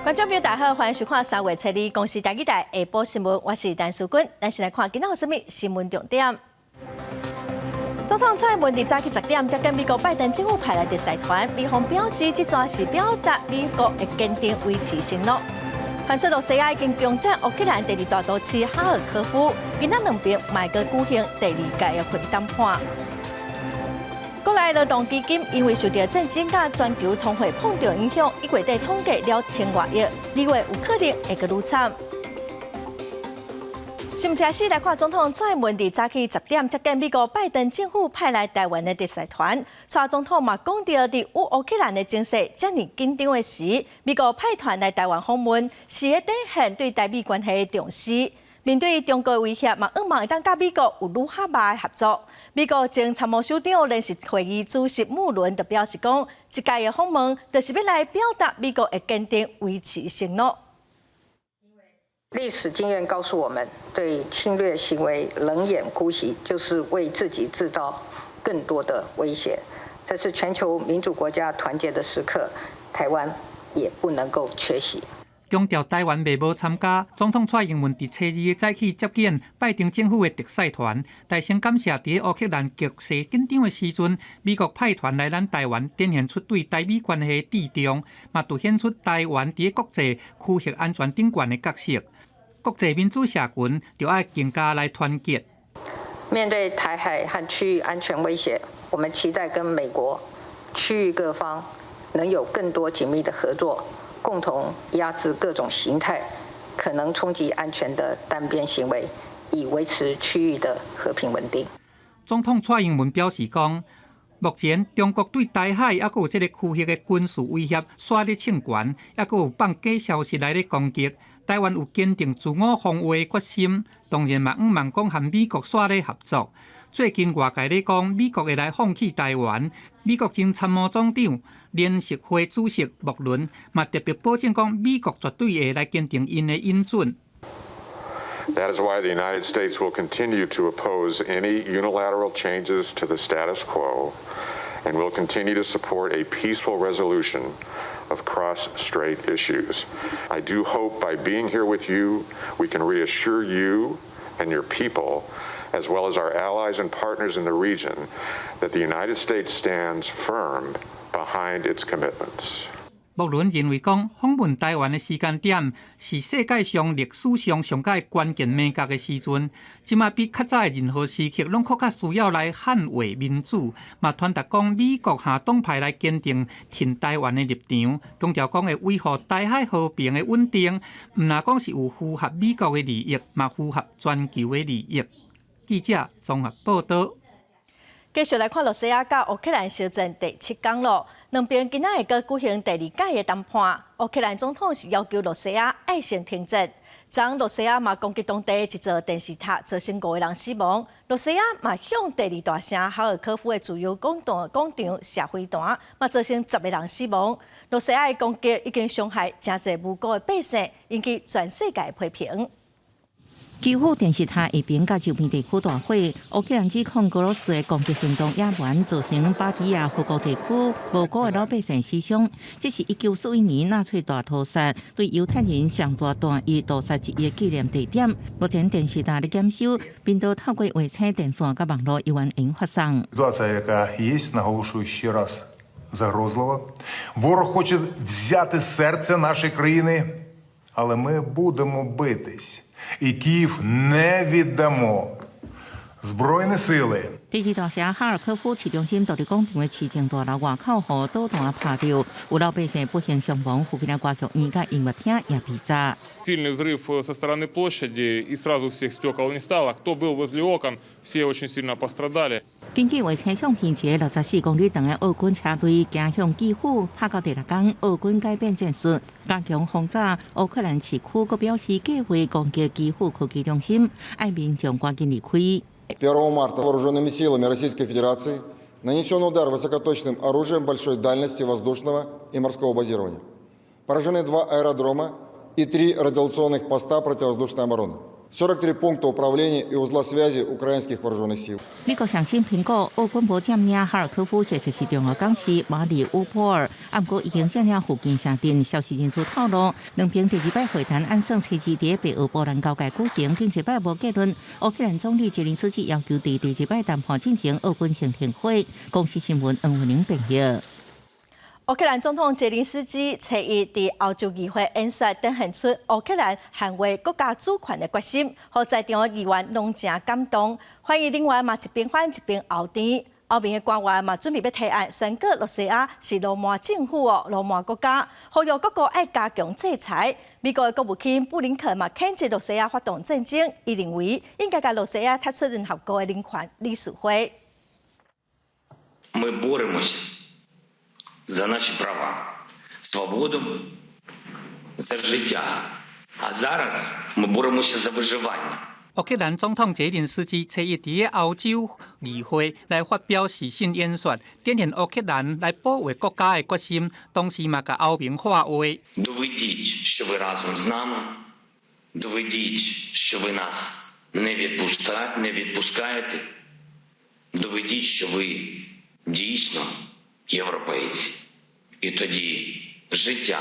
觀眾朋友大家好，歡迎收看3月初二公視台語台下晡新聞，我是陳淑君。咱先來看今仔有啥物新聞重點。總統蔡英文佇早起10點接見美國拜登政府派來特使團，美方表示這逝是表達美國會堅定維持承諾。傳出露西亞已經攻佔烏克蘭第二大都市哈爾科夫，今仔兩邊嘛會閣舉行第二屆的核談判。國內勞動基金因為受著戰爭佮全球通貨膨脹影響，1月底統計了千外億，2月有可能會閣愈慘。新聞開始來看，總統蔡英文佇早起十點接見美國拜登政府派來台灣的特使團。蔡總統嘛講著，佇烏克蘭的情勢遮爾緊張的時，美國派團來台灣訪問，是咧展現對台美關係的重視。面對中國威脅，嘛向望會當佮美國有愈較密的合作。美國前參謀首長聯席會議主席穆倫就表示講，這擺的訪問就是欲來表達美國會堅定維持承諾。歷史經驗告訴我們，對侵略行為冷眼姑息，就是為自己製造更多的威脅。這是全球民主國家團結的時刻，台灣也不能夠缺席。強調台灣袂無參加。總統蔡英文佇初二的早起接見拜登政府的特使團，大聲感謝佇烏克蘭局勢緊張的時陣，美國派團來咱台灣，展現出對台美關係的注重，嘛凸顯出台灣佇國際區域安全頂懸的角色。國際民主社群著愛更加來團結。面對台海和區域安全威脅，我們期待跟美國、區域各方能有更多緊密的合作，共同壓制各種形態可能衝擊安全的單邊行為，以維持區域的和平穩定。總統蔡英文表示講，目前中國對台海猶閣有這個區域的軍事威脅，煞咧衝懸，猶閣有放假消息來咧攻擊。台灣有堅定自我防衛的決心，當然嘛向望講和美國煞咧合作。最近外界咧講美國會來放棄台灣，美國前參謀總長聯席會主席穆倫嘛特別保證講，美國絕對會來堅定𪜶的允准。 That is why the United States will continue to oppose any unilateral changes to the status quo and will continue to support a peaceful resolution of cross-strait issues. I do hope by being here with you, we can reassure you and your people, as well as our allies and partners in the region, that the United States stands firm behind its commitments. 穆倫認為講，訪問台灣的時間點是世界上歷史上上蓋關鍵眉角的時陣，這馬比較早的任何時刻攏閣較需要來捍衛民主。嘛傳達講美國下黨派來堅定挺台灣的立場，強調講會維護台海和平的穩定，毋但講是有符合美國的利益，嘛符合全球的利益。記者綜合報道。繼續來看露西亞佮烏克蘭相戰第七工囉，兩邊今仔會閣舉行第二屆的談判。烏克蘭總統是要求露西亞愛先停戰。昨昏露西亞嘛攻擊當地一座電視塔，造成五個人死亡。露西亞嘛向第二大城哈爾科夫的自由廣場廣場射飛彈，嘛造成10個人死亡。露西亞的攻擊已經傷害誠濟無辜的百姓，引起全世界的批評。基輔電視塔下爿佮周邊地區大火，烏克蘭指控俄羅斯的攻擊行動野蠻，造成巴提亞河谷地區無辜的老百姓死傷。這是1941年納粹大屠殺對猶太人上大單一屠殺之一的紀念地點。目前電視塔咧檢修，頻道透過衛星電線佮網路猶原會發送。 Ситуация, яка есть, наголошую ще раз, загрозлива. Ворог хоче взяти серце нашої країни, але ми будемо битись. І Київ не віддамо. Збройні сили 第二大城哈爾科夫市中心獨立廣場的市政大樓外口予導彈拍著，有老百姓不幸傷亡，附近的歌劇院佮音樂廳也被炸。 Сильный взрыв со стороны площади, и сразу всех стекол не стало. Кто был возле окон, все очень сильно пострадали. 根據衛星相片，一個64公里長的俄軍車隊行向基輔，拍到第六工，俄軍改變戰術，加強轟炸烏克蘭市區，閣表示計劃攻擊基輔科技中心，愛民眾趕緊離開。 1 марта вооруженными силами Российской Федерации нанесен удар высокоточным оружием большой дальности воздушного и морского базирования. Поражены два аэродрома и три радиолокационных поста противовоздушной обороны. 43 пункта управления и узла связи украинских вооруженных сил. 美國上新評估，俄軍無佔領哈爾科夫這就是重要港市馬里烏波爾，啊，毋過已經佔領附近城鎮。消息人士透露，兩邊第二擺會談按算初二佇白俄波蘭交界舉行，頂一擺無結論。烏克蘭總理澤連斯基要求佇第二擺談判進前，俄軍先停火。公視新聞黃文玲編譯。烏克蘭總統澤連斯基初一佇歐洲議會演說，展現出烏克蘭捍衛國家主權的決心，予在場的議員攏誠感動。翻譯人員嘛一邊翻一邊漚甜。歐盟的官員嘛準備欲提案宣告羅西亞是鱸鰻政府哦，鱸鰻國家，呼籲各國愛加強制裁。美國的國務卿布林肯嘛譴責羅西亞發動戰爭，伊認為應該共羅西亞踢出聯合國的人權理事會。 Ми боремося за наші права, свободу, за життя. А зараз ми боремося за виживання. 烏克蘭總統澤連斯基初一佇咧歐洲議會來發表視訊演說，展現烏克蘭來保衛國家的決心，同時嘛共歐盟喊話。 Доведіть, що ви разом з нами. Доведіть, що ви нас не відпускаєте. Доведіть, що ви дійсно європейці. І тоді життя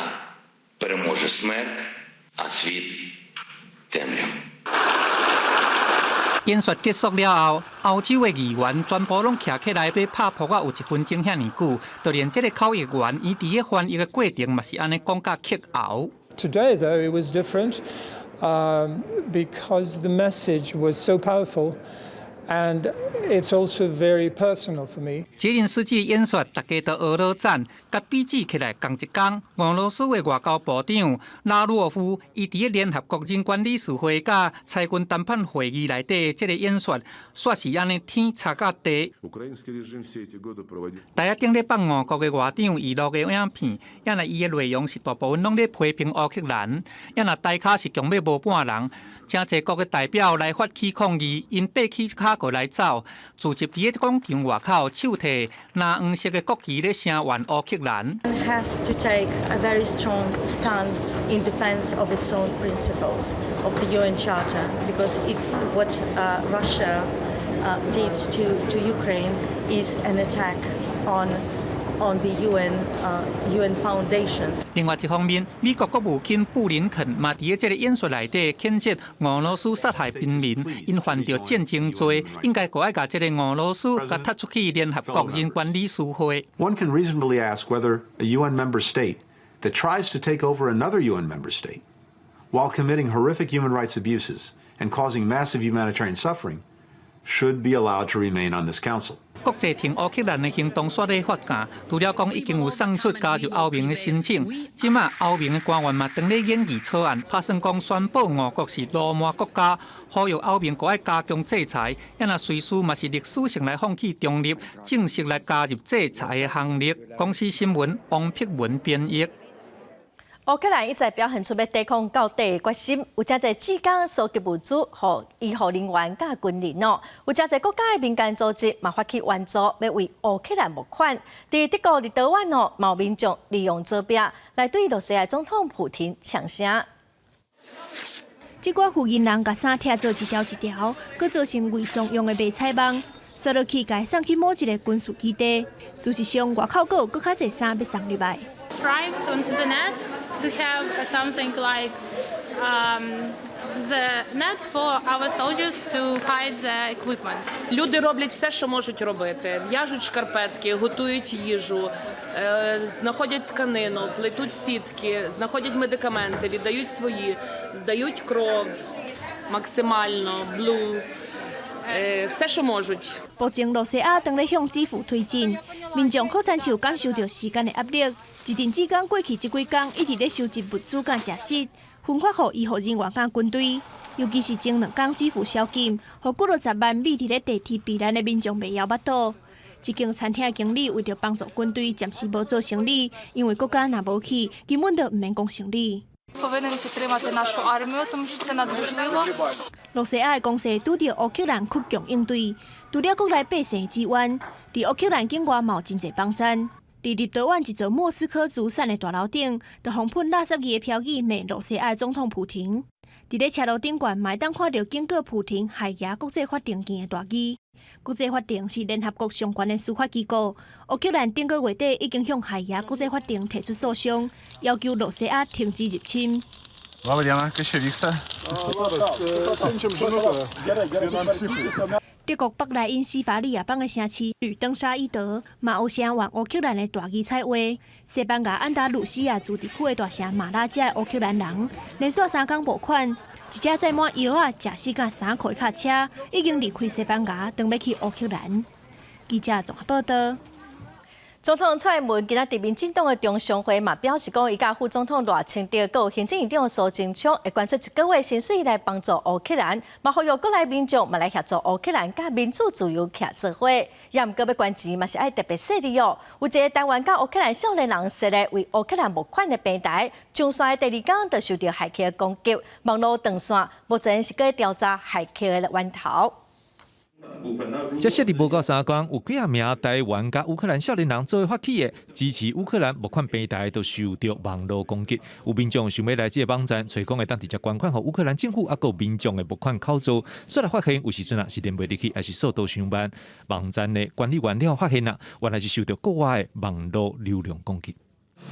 переможе смерть, а світ темряву. 演說結束了後，歐洲的議員全部攏徛起來欲拍噗仔，有一分鐘遐爾久。就連這个口譯員，伊佇咧翻譯的過程嘛是按呢講甲激喉。 Today, though, it was different because the message was so powerful. And it's also very personal for me. 澤連斯基演說，大家都呵咾讚，佮比試起來仝一工。俄羅斯的外交部長拉洛夫，伊佇咧聯合國人權理事會佮裁軍談判會議內底，這个演說，煞是按呢天擦佮地。台仔頂咧放俄國的外長娛樂的影片，也若伊的內容是大部分攏咧批評烏克蘭，也若台跤是強欲無半人。誠濟國的代表來發起抗議，𪜶爬起跤過來走，聚集佇咧廣場外口，手提藍黃色的國旗咧聲援烏克蘭。 Has to take a very strong stance in defense of its own principles of the UN Charter, because what Russia did to Ukraine is an attack on the UN foundations. 另外一方面，美國國務卿布林肯嘛佇咧這个演說內底譴責俄羅斯殺害平民，𪜶犯著戰爭罪，應該閣愛共這个俄羅斯共踢出去聯合國人權理事會。 One can reasonably ask whether a UN member state that tries to take over another UN member state while committing horrific human rights abuses and causing massive humanitarian suffering should be allowed to remain on this council. 國際挺烏克蘭的行動煞咧發酵，除了講已經有送出加入歐盟的申請，這馬歐盟的官員嘛當咧研議草案，拍算講宣布俄國是鱸鰻國家，呼籲歐盟閣愛加強制裁，也若隨時嘛是歷史性來放棄中立，正式來加入制裁的行列。公視新聞王碧文編譯。烏克蘭一再表現出欲抵抗到底的決心，有誠濟志工蒐集物資，予醫護人員佮軍人哦。有誠濟國家的民間組織嘛發起援助，欲為烏克蘭募款。佇德國立陶宛哦，嘛有民眾利用桌壁來對羅西亞總統普廷嗆聲。這寡負責人共衫拆做一條一條，閣做成偽裝用的迷彩網，紲落去共送去某一个軍事基地。事實上，外口閣有閣較濟衫欲送入來。 Stripes onto the net to have something like the net for our soldiers to hide the equipment. Люди роблять все, що можуть робити. В'яжуть шкарпетки, готують їжу, знаходять тканину, плетуть сітки, знаходять медикаменти, віддають свої, здають кров максимально, блу, все, що можуть. 目前，羅西亞當咧向基輔推進，民眾好親像感受著時間的壓力。一陣志工過去這幾工一直咧收集物資佮食食，分發予醫護人員佮軍隊。尤其是前兩工基輔宵禁，予幾落十萬覕佇咧地鐵避難的民眾袂枵腹肚。這間餐廳經理為著幫助軍隊，暫時無做生理，因為國家若無去，根本就毋免講生理。 Повинен підтримати нашу армію, тому що це надважливо. 羅西亞的攻勢拄著烏克蘭倔強應對，除了國內百姓的支援，佇烏克蘭境外嘛有真濟幫贊。佇立陶宛一座莫斯科資產的大樓頂，就予噴垃圾字的標語罵羅西亞總統普廷。佇咧車路頂懸嘛會當看著警告普廷海牙國際法庭見的大旗。國際法庭是聯合國上懸的司法機構。烏克蘭頂個月底已經向海牙國際法庭提出訴訟，要求羅西亞停止入侵。德國北萊茵斯法利亞邦的城市呂登沙伊德嘛有聲援烏克蘭的大旗彩畫。西班牙安達魯西亞自治區的大城馬拉加的烏克蘭人連續3工募款，一隻載滿藥仔、食食佮衫褲的卡車已經離開西班牙，轉欲去烏克蘭。記者綜合報道。總統蔡英文今仔佇民進黨的中常會嘛表示講，伊佮副總統賴清德、閣有行政院長蘇貞昌會捐出一個月薪水來幫助烏克蘭，嘛呼籲國內民眾嘛來協助烏克蘭佮民主自由徛做伙。也毋過欲捐錢嘛是愛特別細膩哦。有一个台灣佮烏克蘭少年人設立為烏克蘭募款的平台，上線的第二工就受著駭客攻擊，網路斷線，目前是閣調查駭客的源頭。這設立無夠3工，有幾仔名台灣佮烏克蘭少年人做伙發起的支持烏克蘭募款平台，都受著網路攻擊。有民眾想欲來這个網站，揣講會當直接捐款予烏克蘭政府，抑閣有民眾的募款口座，煞來發現有時陣啊是連袂入去，抑是速度傷慢。網站的管理員了後發現啊，原來是受著國外的網路流量攻擊。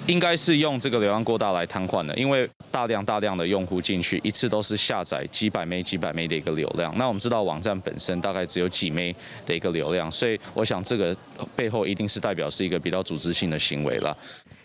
應該是用這個流量過大來癱瘓的，因為大量大量的用戶進去，一次都是下載幾百 M 幾百 M 的一個流量。那我們知道網站本身大概只有幾 M 的一個流量，所以我想這個背後一定是代表是一個比較組織性的行為了。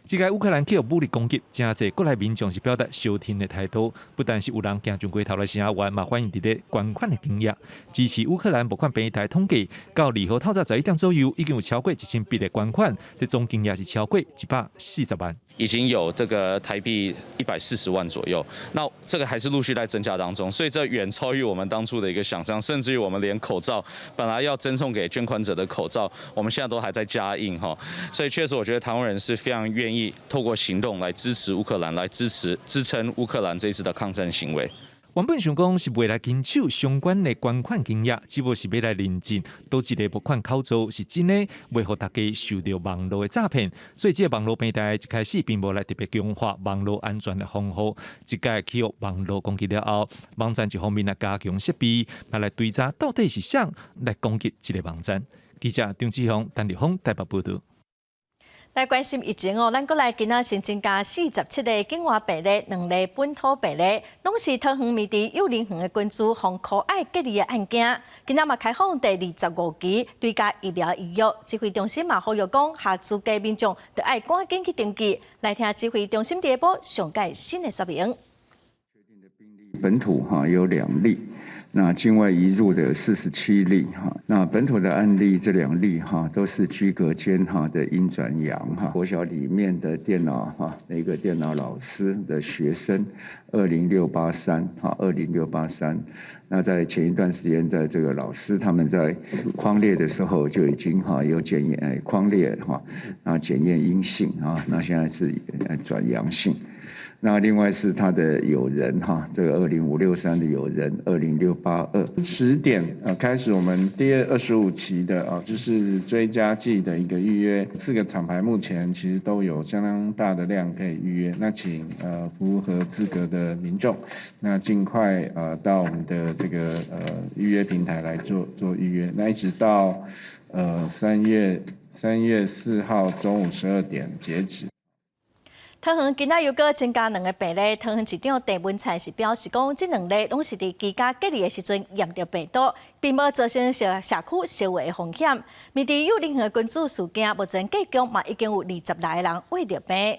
這个烏克蘭去予武力攻擊，誠濟國內民眾是表達相挺的態度，不但是有人行上街頭來聲援，嘛反映佇咧捐款的金額。支持烏克蘭募款平台統計，到2號透早11點左右，已經有超過1000筆的捐款，這總金額是超過140萬。已經有這個台幣140萬左右，那這個還是陸續在增加當中，所以這遠超於我們當初的一個想象，甚至於我們連口罩本來要贈送給捐款者的口罩，我們現在都還在加印哈，所以確實我覺得台灣人是非常願意透過行動來支持烏克蘭，來支持支撐烏克蘭這次的抗戰行為。原本想講是欲來緊守相關的捐款金額，只不過是欲來認證佗一个募款口座是真的，袂予大家受著網路的詐騙。所以這个網路平台一開始並無來特別強化網路安全的防護。這擺去予網路攻擊了後，網站一方面來加強設備，來追查到底是誰來攻擊這个網站。記者張志雄、陳立峰台北報導。來關心疫情哦，咱國內今仔新增加47个境外病例，2例本土病例，攏是桃園迷笛幼兒園的群組予箍愛隔離的案件。今仔嘛開放第25期追加疫苗預約，指揮中心嘛呼籲講，合資格民眾著愛趕緊去登記。來聽指揮中心第一波上蓋新的說明。本土哈有2例。那境外移入的47例哈，那本土的案例這2例哈都是居隔間哈的陰轉陽哈。國小裡面的電腦哈，那個電腦老師的學生20683哈20683，那在前一段時間，在這個老師他們在匡列的時候就已經哈有檢驗匡列哈，那檢驗陰性啊，那現在是轉陽性。那另外是他的友人哈，這個20563的友人20682。 10點啊開始，我們第25期的啊，就是追加劑的一個預約，四個廠牌目前其實都有相當大的量可以預約。那請符合資格的民眾，那盡快到我們的這個預約平台來做做預約。那一直到3月4號中午12點截止。桃園今仔又閣增加兩个病例，桃園市長鄭文燦是表示講，這兩例攏是佇居家隔離的時陣驗著病毒，並無造成社區相傳的風險。迷笛幼兒園的群組事件，目前隔宮嘛已經有26个人秽著病。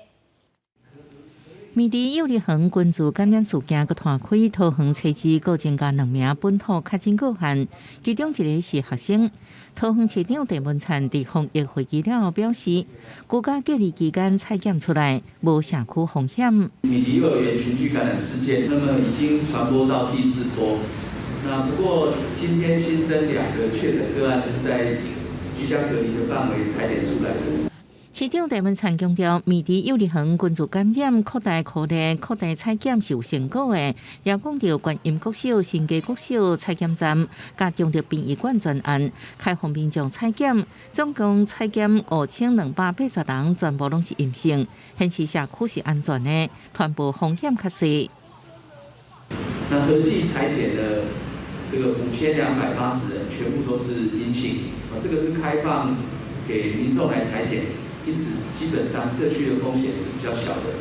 迷笛幼兒園群組感染事件閣拖開，桃園初二閣增加兩名本土確診個案，其中一个是學生。桃園市長鄭文燦佇防疫會議了後表示，居家隔離期間採檢出來無社區風險。迷笛幼兒園群聚感染事件，那麼已經傳播到第四波。那不過今天新增兩個確診個案，是在居家隔離的範圍採檢出來的。市長鄭文燦強調，迷笛幼兒園群組感染擴大擴大擴大採檢是有成果的，也講著觀音國小、新家國小採檢站，佮中壢殯儀館專案開放民眾採檢，總共採檢5280人，全部攏是陰性，顯示社區是安全的，傳播風險較細。那合計採檢了這個5280人，全部都是陰性。啊，這個是開放給民眾來採檢，因此基本上社區的風險是比較小的。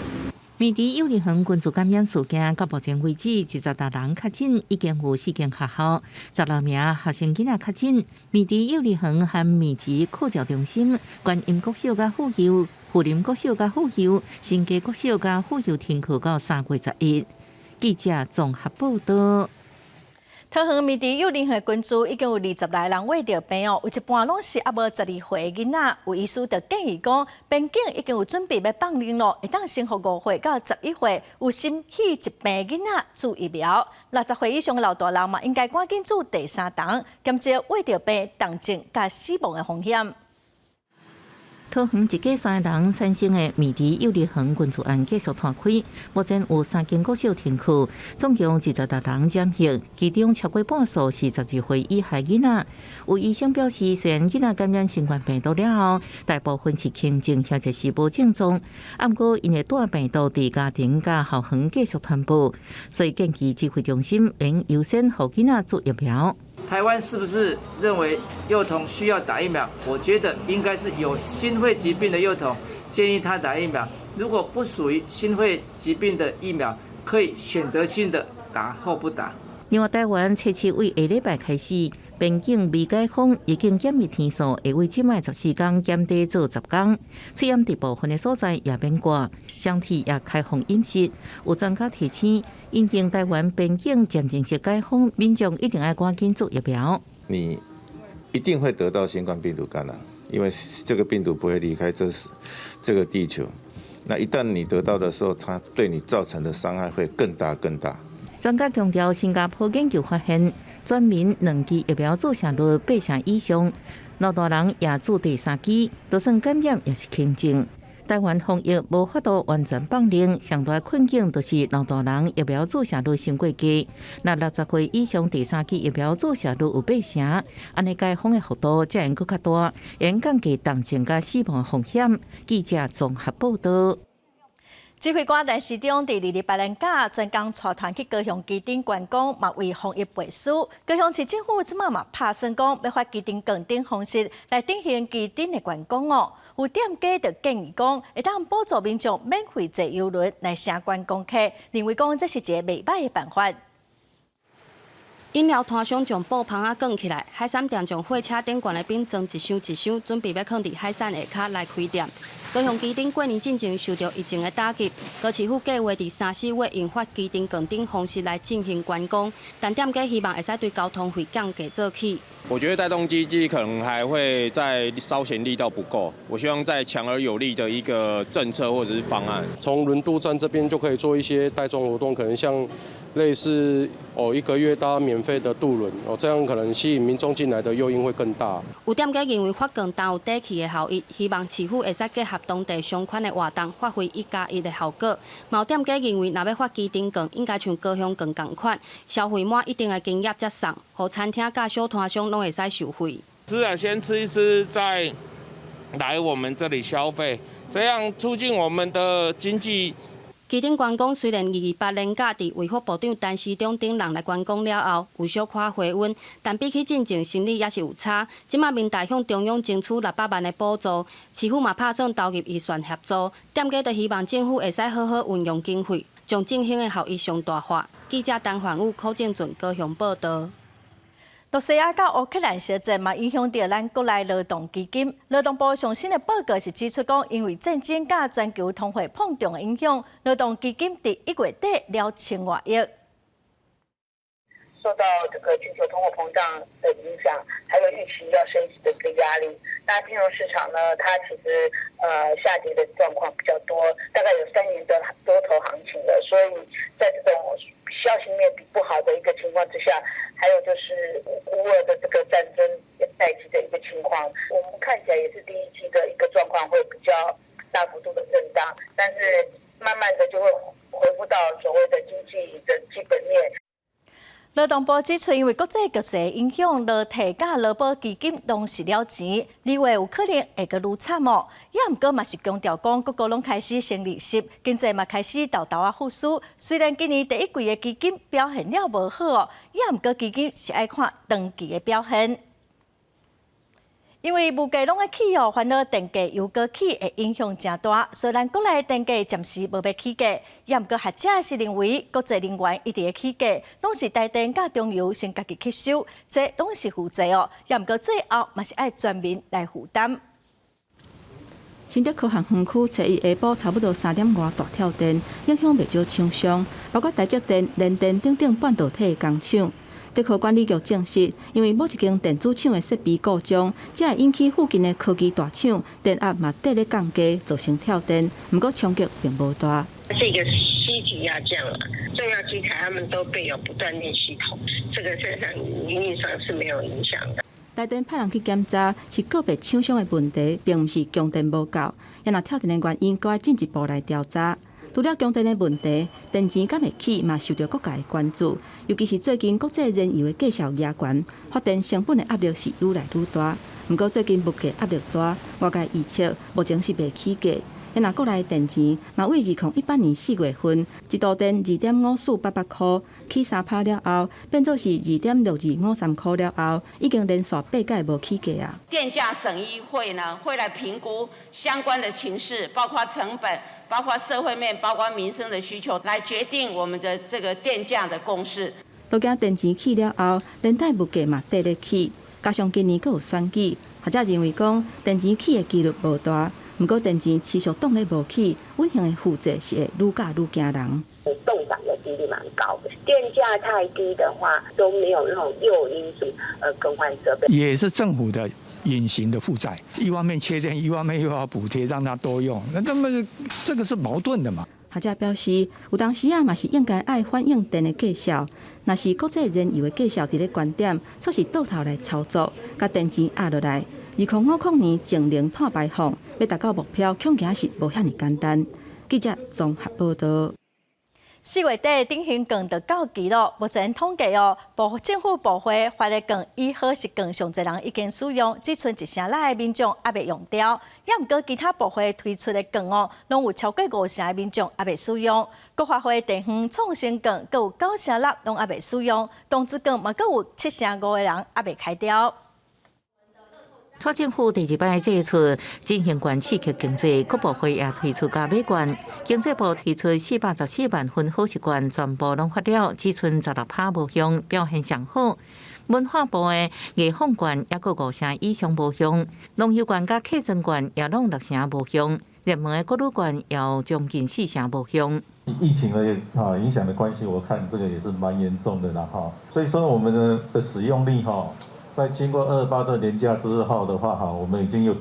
米竹幼兒園群聚感染事件，到目前為止，26人確診，已經有四間學校16名學生囡仔確診。米竹幼兒園和米竹課教中心、觀音國小佮婦幼、富林國小佮婦幼、新加國小佮婦幼停課到3月11。記者綜合報道。桃園米竹幼兒園群聚已經有20來人染著病哦，有一半攏是猶無12歲囡仔。有醫師就建議講，邊境已經有準備欲放令咯，會當先予5歲到11歲有心肺疾病囡仔注疫苗。60歲以上的老大人嘛，應該趕緊注第三針，減少染著病、重症佮死亡的風險。桃園一家三人產生的米竹幼兒園群聚案繼續拖開，目前有三間國小停課，總共26人染疫，其中超過半數是12歲以下囡仔。有醫生表示，雖然囡仔感染新冠病毒了後，大部分是輕症或者是無症狀，毋過𪜶會帶病毒佇家庭佮校園繼續傳播，所以建議指揮中心應優先予囡仔注疫苗。台灣是不是認為幼童需要打疫苗？我覺得應該是有心肺疾病的幼童建議他打疫苗。如果不屬於心肺疾病的疫苗，可以選擇性的打或不打。另外，台灣測試為下禮拜開始，邊境未解封，入境檢疫天數會為這擺14天減低做10天。喙罨佇部分的所在也免掛，雙鐵也開放飲食。有專家提醒，因應台灣邊境漸進式解封，民眾一定愛趕緊注疫苗。你一定會得到新冠病毒感染，因為這個病毒不會離開這個地球。那一旦你得到的時候，它對你造成的傷害會更大更大。專家強調，新加坡研究發現，全民兩劑疫苗注射率八成以上，老大人也注第三劑，就算感染也是輕症。台灣防疫無法度完全放令，上大困境就是老大人疫苗注射率傷過低。若60歲以上第三劑疫苗注射率有八成，按呢解封的幅度才會閣較大，會降低重症佮死亡風險。記者綜合報道。指揮官陳時中佇228連假，專工帶團去高雄旗津觀光，嘛為防疫背書。高雄市政府這馬嘛拍算講，欲發旗津扛等方式來振興旗津的觀光哦。有店家就建議講，會當補助民眾免費坐郵輪來城觀光客，認為講這是一个袂䆀的辦法。飲料攤商將布棚仔捲起來，海產店將貨車頂懸的冰裝一箱一箱，準備欲囥佇海產下跤來開店。高雄旗津過年進前受著疫情的打擊，高市府計劃佇三四月用發旗津扛等方式來進行觀光，但店家希望會使對交通費降低做起。我覺得帶動經濟可能還會再稍顯力道不夠，我希望再強而有力的一個政策或者是方案。從輪渡站這邊就可以做一些帶狀活動，可能像類似哦一個月搭免費的渡輪哦，這樣可能吸引民眾進來的誘因會更大。有店家認為發扛等有底氣的效益，希望市府會使結合當地相關的活動，發揮一加一的效果。嘛有店家認為，若欲發旗津扛，應該像高雄扛仝款，消費滿一定的金額才送，予餐廳佮小攤商攏會使受惠。吃啊，先吃一吃，再來我們這裡消費，這樣促進我們的經濟。旗津觀光雖然228連假佇衛福部長陳時中等人來觀光了後，有小可回溫，但比起進前生意猶是有差。這馬民代向中央爭取600萬的補助，市府嘛拍算投入預算協助，店家就希望政府會使好好運用經費，將振興的效益上大化。記者陳焕宇、柯正俊高雄報道。羅西亞佮烏克蘭相戰嘛，影響著咱國內勞動基金。勞動部上新的報告是指出講，因為戰爭佮全球通貨膨脹的影響，勞動基金佇1月底了千外億。受到這個全球通貨膨脹的影響，還有預期要升息的一個壓力，那金融市場呢，它其實下跌的狀況比較多，大概有3年的多頭行情了，所以在這種消息面比不好的一個情況之下，還有就是烏俄的這個戰爭待機的一個情況，我們看起來也是第一季的一個狀況會比較大幅度的震盪，但是慢慢的就會恢復到所謂的經濟的基本面。勞動部指出，因為國際局勢影響，勞退佮勞保基金攏蝕了錢，二月有可能會閣愈慘哦。也毋過嘛是強調講，各國攏開始升利息，經濟嘛開始沓沓仔復甦。雖然今年第一季的基金表現了無好哦，也毋過基金是愛看長期的表現。因為物價攏咧起哦，煩惱電價又閣起會影響誠大。雖然國內電價暫時無欲起價，也毋過學者是認為國際能源一直咧起價，攏是台電佮中油先家己吸收，這攏是負債哦。也毋過最後嘛是愛全民來負擔。新竹科學園區初一下晡差不多3點外大跳電，影響袂少廠商，包括台積電、聯電等等半導體工廠。竹科管理局證實，因為某一間電子廠的設備故障，才會引起附近的科技大廠電壓嘛綴咧降低，造成跳電。毋過衝擊並無大。這個吸級壓降了，重要機台他們都備有不斷電系統，這個生產營運上是沒有影響的。台電派人去檢查，是個別廠商的問題，並毋是供電無夠。也若跳電的原因，閣愛進一步來調查。除了供電的問題，電錢敢會起嘛受著各界的關注。尤其是最近國際燃油的價數加懸，發電成本的壓力是愈來愈大。毋過最近物價壓力大，外界預測目前是袂起價。若國內電錢嘛，為2018年4月份一度電2.5488箍起3趴了後，變做是2.6253箍了後，已經連續八屆無起價啊。電價審議會呢，會來評估相關的情勢，包括成本、包括社會面、包括民生的需求，來決定我們的這個電價的公式。都驚電錢起了後，連帶物價嘛綴咧起，加上今年閣有選舉，學者認為講電錢起的幾率無大。毋過電錢持續凍咧無起，隱形的負債是會愈加愈驚人。凍漲的幾率蠻高的，電價太低的話，都沒有那種誘因去更換設備。也是政府的隱形的負債，一方面缺電，一方面又要補貼讓它多用，那麼這個是矛盾的嘛？學者表示，有當時啊嘛是應該愛反映電的價數，若是國際燃油的價數佇咧懸點，煞是倒頭來操作，共電錢壓落來。2050年淨零碳排放，欲達到目標，恐驚是無遐爾簡單。記者綜合報導。 4月底振興券就到期咯，目前統計哦，部政府部會發的券以好食券上濟人已經使用，只賰一成六的民眾猶未用著。也毋過其他部會推出的券哦，攏有超過五成的民眾猶未使用。國發會地方創生券閣有九成六攏猶未使用，動資券嘛閣有七成五的人猶未開著。蔡政府第二擺祭出振興券刺激經濟，各部會也推出加碼券。經濟部推出414萬份好食券，全部攏發了，只賰16趴無用，表現上好。文化部的藝坊券也閣五成以上無用，農遊券佮客莊券也攏六成無用，熱門的國旅券也有將近四成無用。疫情的影響的關係，我看這個也是蠻嚴重的啦哈。所以說我們的使用率哈，在經過228這個連假之後的話，哈，我們已經有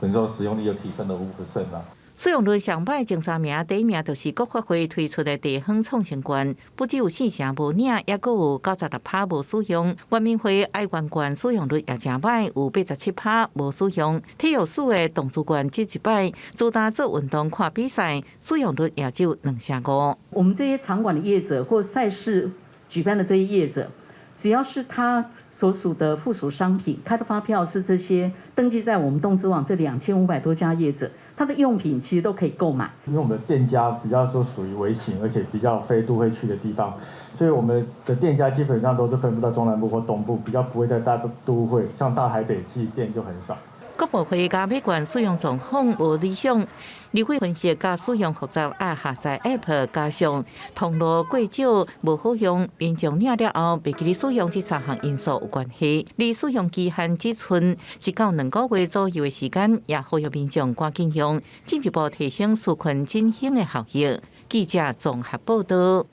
等於說使用率又提升了5% 啦。使用率上歹前三名，第一名就是國發會推出的地方創生券，不只有四成無領，也閣有96趴無使用。原民會愛願券使用率也誠歹，有87趴無使用。體育署的動資券這一擺主打做運動看比賽，使用率也只有2.5%。我們這些場館的業者或賽事舉辦的這些業者，只要是他所屬的附屬商品開的發票是這些登記在我們動資網這2500多家業者，他的用品其實都可以購買。因為我們的店家比較說屬於微型，而且比較非都會區的地方，所以我們的店家基本上都是分布在中南部或東部，比較不會在大都會，像大台北地店就很少。各部會加碼券使用狀況無理想，立委分析佮使用複雜愛下載 App，加上通路過少無好用，民眾領了後袂記得使用這三項因素有關係。離使用期限只賰1到2個月左右的時間，也呼籲民眾趕緊用，進一步提升紓困振興的效益。記者綜合報導。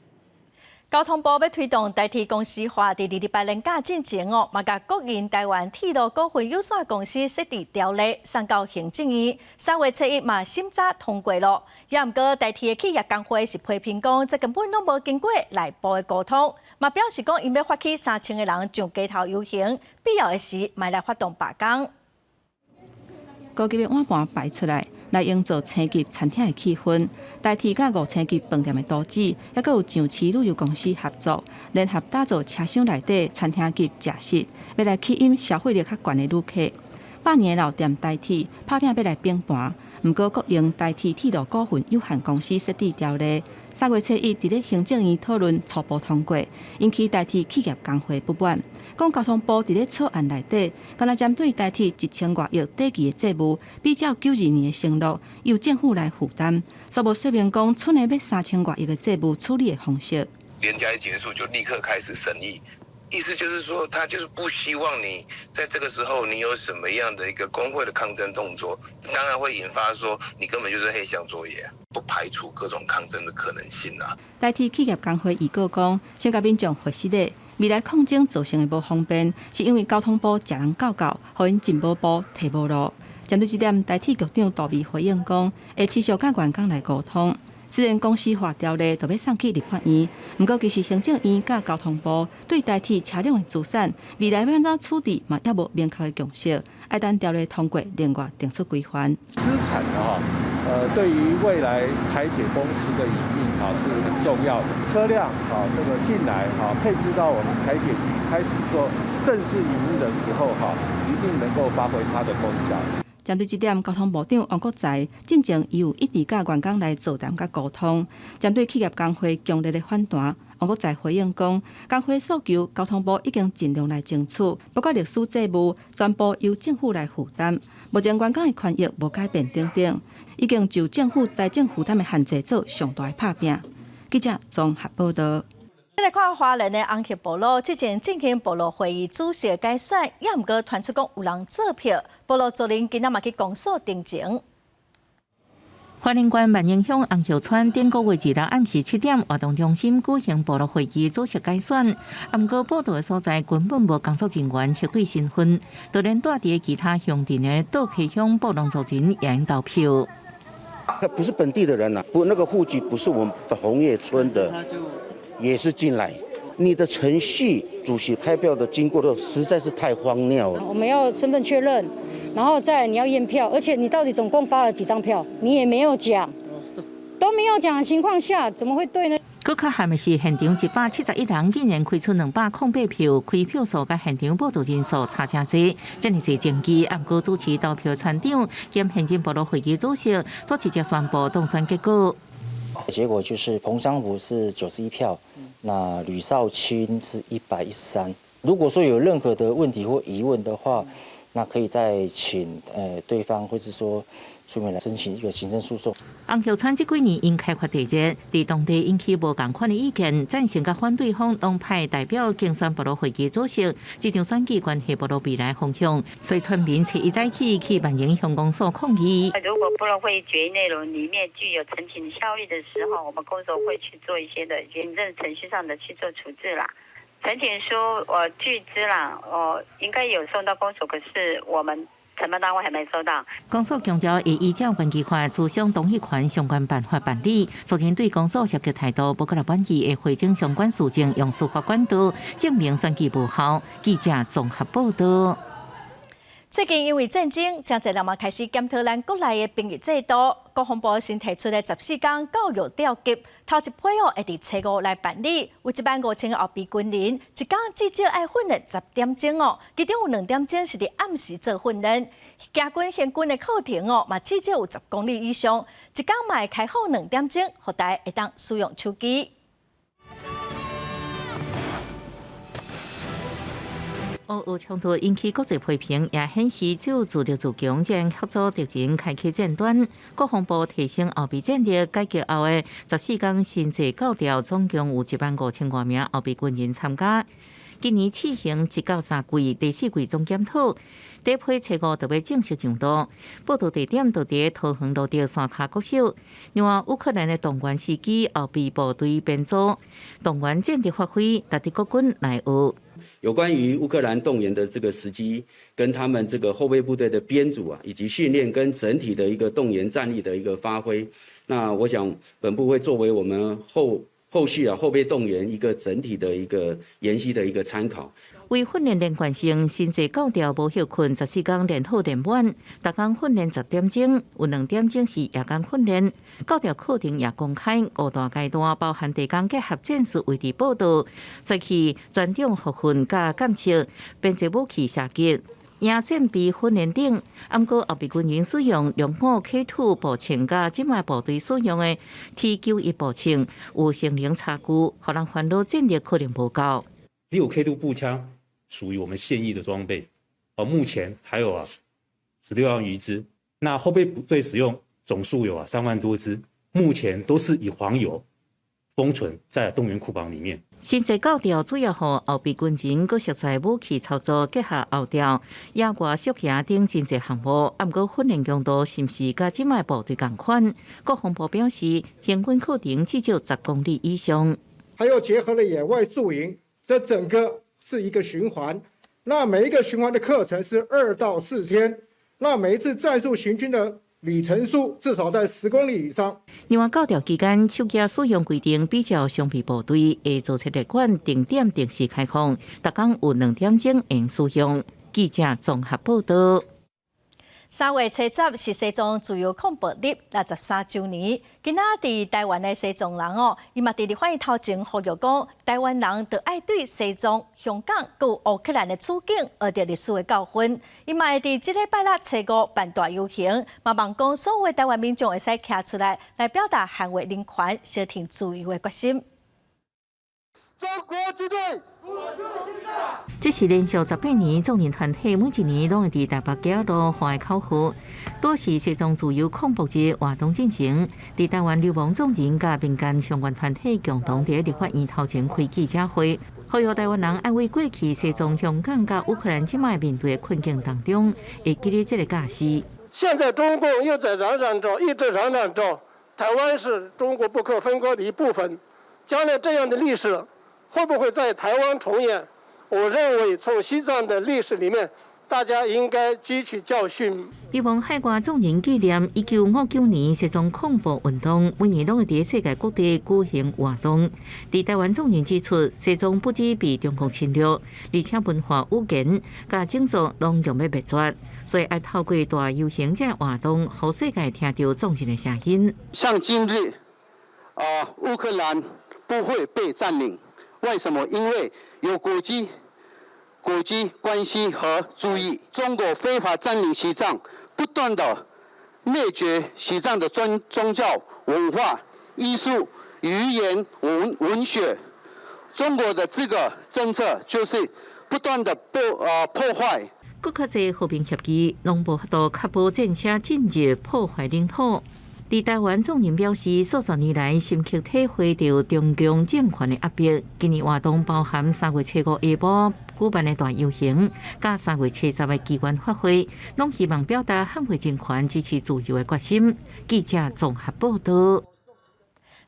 交通部欲推動台鐵公司化，佇228連假進前哦，嘛共國營台灣鐵路股份有限公司設置條例送到行政院，3月7日嘛審查通過咯。也毋過台鐵的企業工會是批評講，這根本攏無經過內部的溝通，嘛表示講𪜶欲發起3000個人上街頭遊行，必要的時嘛來發動罷工。高級的碗盤擺出來，來營造星級餐廳的氣氛。台鐵佮五星級飯店的圖紙，猶閣有上市旅遊公司合作，聯合打造車廂內底餐廳級食室，欲來吸引消費力較懸的旅客。百年的老店台鐵拍拚欲來崩盤，毋過國營台鐵鐵路股份有限公司設置條例，3月初1佇咧行政院討論初步通過，引起台鐵企業工會不滿，講交通部佇咧草案內底，敢若針對台鐵1000外億短期的債務，比照92年的承諾，由政府來負擔，煞無說明講賰的欲3000外億的債務處理的方式。連假一結束就立刻開始審議。意思就是說，他就是不希望你在這個時候你有什麼樣的一個工會的抗爭動作，當然會引發說你根本就是黑箱作業，不排除各種抗爭的可能性啊。台鐵企業工會預告講，先共民眾回實咧，未來抗爭造成的無方便，是因為交通部食人教教，予𪜶真無步提無路。針對這點，台鐵局長杜微回應講，會持續佮員工來溝通。雖然公司化條例就欲送去立法院，毋過其實行政院佮交通部對台鐵車輛的資產未來欲按怎處置嘛，猶無明確的共識，愛等條例通過，另外定出規範。資產哈，對於未來台鐵公司的營運哈是很重要的。車輛啊，這個進來哈，配置到我們台鐵局開始做正式營運的時候哈，一定能夠發揮它的功效。針對這點，交通部長王國材進前伊有一直佮員工來座談佮溝通。針對企業工會強烈的反彈，王國材回應講，工會訴求交通部已經盡量來爭取，不過歷史債務全部由政府來負擔，目前員工的權益無改變等等，已經就政府財政負擔的限制做上大的拍拚。記者綜合報道。來看花蓮的紅葉部落，之前進行部落會議主席改選，也毋過傳出講有人做票，部落族人今仔嘛去公所澄清。花蓮縣萬榮鄉紅葉村頂個月2日暗時7點，活動中心舉行部落會議主席改選。毋過報到的所在根本無工作人員核對身份，就連蹛佇其他鄉鎮的倒溪鄉部落族人也𪜶投票。他不是本地的人吶，不，那個戶籍不是我們紅葉村的。也是進來，你的程序主席開票的經過都實在是太荒謬了。我們要身份確認，然後再你要驗票，而且你到底總共發了幾張票，你也沒有講，都沒有講的情況下，怎麼會對呢？閣較憾的是，現場171人竟然開出208票，開票數佮現場報到人數差誠濟，遮爾濟證據，毋過主持投票村長兼現任部落會議主席，煞直接宣布當選結果。結果就是彭章福是91票，那呂少卿是113。如果說有任何的問題或疑問的話，那可以再請對方，或者說出面來申請一個行政訴訟。紅葉村這幾年因開發地熱，佇當地引起無仝款的意見，贊成佮反對方攏派代表競選部落會議主席。這場選舉關係部落未來方向，所以村民初一早起去萬榮鄉公所抗議。如果部落會議決議內容裡面具有呈請效力的時候，我們公所會去做一些的行政程序上的去做處置啦。呈請書我據知啦，我應該有送到公所，可是我們承辦單位還沒收到。公所強調會依照選舉法、諮詢同意權相關辦法辦理。昨天對公所消極態度無夠力滿意，會匯整相關事證，用司法管道證明選舉無效。記者綜合報道。最近因為戰爭，誠濟人嘛開始檢討咱國內的兵役制度。國防部新提出的14工教育調級，頭一批哦會佇初五來辦理，有1萬5千個後備軍人，一工至少愛訓練10點鐘哦，其中有2點鐘是佇暗時做訓練。行軍行軍的課程哦，嘛至少有10公里以上，一工嘛會開放2點鐘，予大家會當使用手機。俄烏衝突引起國際批評，也顯示只有自立自強，才能嚇阻敵人開啟戰端。國防部提升後備戰力，改革後的14工新制教調，總共有1萬5千外名後備軍人參加。今年試行1到3季，第四季總檢討，第一批初五就欲正式上路。報到地點就佇桃園蘆竹山跤國小。另外，烏克蘭的動員時機後備部隊編組，動員戰力發揮，值得國軍來學。有關於烏克蘭動員的這個時機，跟他們這個後備部隊的編組啊，以及訓練跟整體的一個動員戰力的一個發揮，那我想本部會作為我們後後續啊後備動員一個整體的一個研習的一個參考。為訓練連貫性，新制教調無歇睏，14工練好練滿，逐工訓練10點鐘，有2點鐘是夜間訓練。教調課程也公開五大階段，包含地工結合戰術位置報道、賽去專長復訓佮監測、編制武器射擊、野戰備訓練等。毋過後備軍人使用龍虎 K2 步槍，佮這擺部隊使用的 T91步槍有性能差距，予人煩惱戰力可能無夠。6 K2 步槍屬於我們現役的裝備，而目前還有16萬餘支。那後備部隊使用總數有3萬多支，目前都是以黃油封存在動員庫房裡面。新制教調主要予後備軍人閣熟悉武器操作，結合後調、野外宿營等真濟項目。毋過訓練強度是毋是佮這擺部隊仝款？國防部表示，行軍課程至少10公里以上。還有結合了野外宿營，這整個是一個循環。那每一個循環的課程是2到4天，那每一次戰術行軍的里程數至少在10公里以上。另外，教調期間，手機使用規定比較常備部隊會做出列管定點定時開放，逐工有2點鐘會用使用。記者綜合報道。3月七十是西藏自由抗暴日63週年。今仔佇台灣的西藏人哦，伊嘛佇立法院頭前呼籲講，台灣人著愛對西藏、香港佮烏克蘭的處境學著歷史的教訓。伊嘛會佇這禮拜六初五辦大遊行，嘛望講所有台灣民眾會使徛出來，來表達捍衛人權、相挺自由的決心。中國軍隊。這是連續18年，藏人團體每一年攏會佇台北街路喊的口號，都是西藏自由抗暴日活動進行。佇台灣流亡藏人佮民間相關團體共同佇立法院頭前開記者會，呼籲台灣人愛為過去西藏、香港佮烏克蘭這擺面對的困境當中，會記得這个教示。現在中共又在嚷嚷着，一直嚷嚷着，台灣是中國不可分割的一部分。將來這樣的歷史會不會在台灣重演？我認為從西藏的歷史裡面，大家應該汲取教訓。希望海外藏人紀念1959年西藏抗暴運動，每年攏會佇世界各地舉行活動。佇台灣藏人指出，西藏不止被中共侵略，而且文化語言佮種族攏共欲滅絕，所以愛透過大遊行這活動，予世界聽著藏人的聲音。像今日，啊，烏克蘭不會被佔領，為什麼？因為有國際關係和注意，中國非法佔領西藏，不斷的滅絕西藏的宗教、文化、藝術、語言、文學。中國的這個政策就是不斷的破壞。閣較濟和平協議，攏無法度確保戰車進入破壞領土。佇台灣眾人表示，數十年來深刻體會著中共政權的壓迫。今年活動包含3月初五下晡舉辦的大遊行，佮3月七十的機關發揮，攏希望表達捍衛人權、支持自由的決心。記者綜合報道。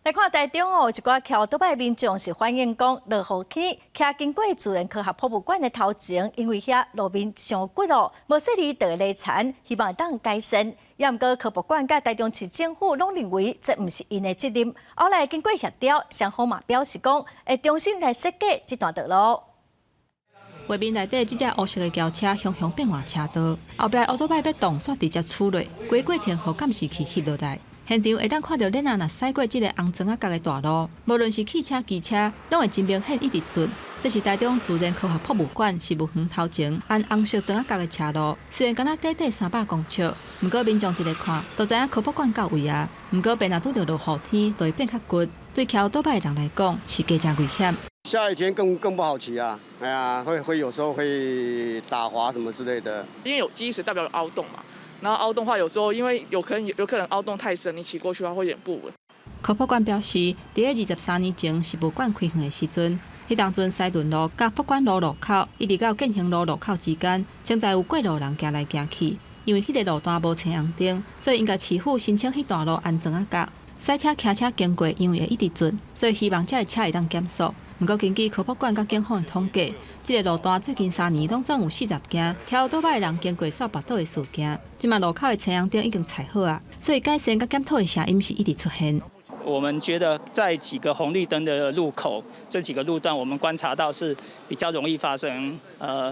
來看台中哦，有一寡騎歐多擺民眾是反映講，落雨天騎經過自然科學博物館的頭前，因為遐路面傷骨哦，無細膩就會犁田，希望會當改善。也毋過科博館佮台中市政府攏認為這毋是𪜶的責任。後來經過協調，雙方嘛表示講會重新來設計這段道路。畫面內底這隻烏色的轎車，雄雄變換車道，後壁歐多擺欲動，煞直接出落，規過程予監視器翕落來。現場會當看著鏈仔若駛過這个紅磚仔角的大路，無論是汽車、機車，攏會真明顯一直轉。這是台中自然科學博物館植物園頭前按紅色磚仔角的車路，雖然敢若短短300公尺，毋過民眾一个看，就知影科博館到位啊。毋過，若拄著落雨天，就會變較骨，對騎歐多擺的人來講是加誠危險。下雨天更不好騎啊！哎呀，會有時候會打滑什麼之類的。因為有基石代表有凹洞嘛。然後凹洞的話，有時候因為有可能凹洞太深，你騎過去的話會有點不穩。科博館表示，佇23年前植物館開放的時陣，彼當陣西屯路佮博館路路口，一直到建興路路口之間，潛在有過路人行來行去。因為彼个路段無青紅燈，所以𪜶共市府申請彼段路安磚仔角。賽車、騎車經過，因為會一直轉，所以希望這个車會當減速。毋過根據科博館佮警方的統計，這个路段最近3年攏總有40件騎歐多擺的人經過煞跋倒的事件。這馬路口的青紅燈已經拆好啊，所以改善佮檢討的聲音是一直出現。我們覺得在幾個紅綠燈的路口，這幾個路段，我們觀察到是比較容易發生